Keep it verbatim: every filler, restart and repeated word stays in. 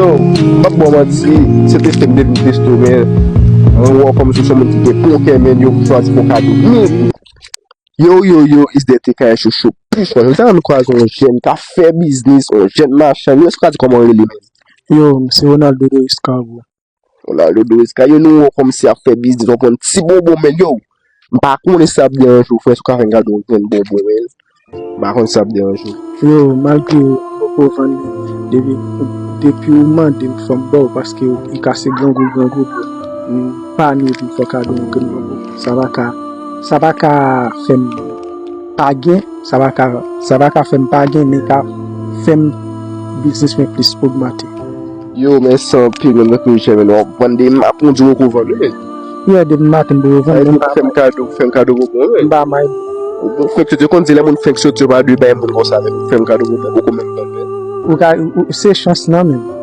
Yo, m p ap ba w manti, se teste m depi m teste w, men mwen wè w kòmsi w se yon moun ki gen bon kè, men yo chwazi fè w kado mil goud. Yo, yo, yo, it's the T K S Show, Show, plis fò. Jodi a nou kwaze yon jèn k ap fè biznis, yon jèn machann. Yo, èske w ka di kòman w rele menm? Yo, m se Ronaldo Doris Caro. Ronaldo Doris Caro, yo, nou wè w kòmsi ap fè biznis, w ap vann ti bonbon, men yo, m pa konnen si ap deranje w, frè, si w ka fè m kado yon grenn bonbon, men m pa konn si ap deranje w. Yo, malgre m poko vann li, depi, depi ou mande m fò m ba w, paske li ka se grangou, grangou, m pa ni pou m fè kado yon grenn bonbon. Sa pa ka, sa pa ka fè m pa gen, sa pa ka, sa pa ka fè m pa gen, men ka fè m biznis mwen plis ogmante. Yo, mèsi anpil, menm jan ke Michel, men w ap vann de map, ou di w poko vann, wi. Yeah, depi maten m poko vann, Ay, men m ou pa fè m kado, ou fè m kado bonbon, wi. M pa may. Ou bon, frè, yo konn di lè moun fèk soti, yo pa dwe bay moun konsa, men ou fè m kado bonbon, poko menm vann, men. Ou ka, ou- se chans nan menm.